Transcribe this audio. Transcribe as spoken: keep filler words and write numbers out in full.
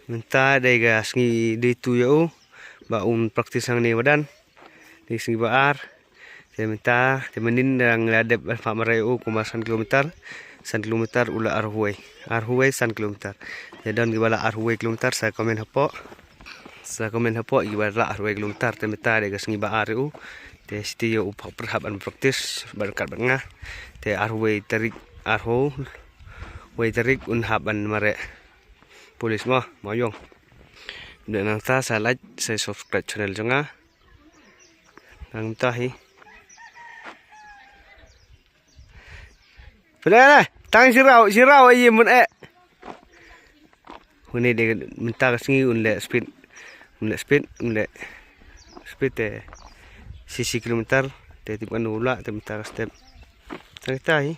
Mynta dei ka sngi dei tu ïa u ba un practice hangne madan. Dei sngi ba ar. Te mynta te mynnin dang la dep ban phah mareh ïa u kumba san kilometer. San kilometer u la arhuwei. Arhuwei san kilometer. Te don kiba la arhuwei kilometer sa comment hapoh. Sa comment hapoh kiba la arhuwei kilometer. Te mynta dei ka sngi ba ar ïa u. Te siti ïa u phah pyrhap ban practice bad kat bad nga. Te arhuwei tarik arhuwei tarik un hap ban mareh. Police mo, mo yong. Dei nangta sa like, sa subscribe channel jong nga. Nangta hi. Pynai, tang sirau, sirau ayi mun eh. Huni de mynta ka sngi un leh speed. Un leh speed, un leh speed te sisi kilometer te tip kan ula te mynta ka step. Nangta hi.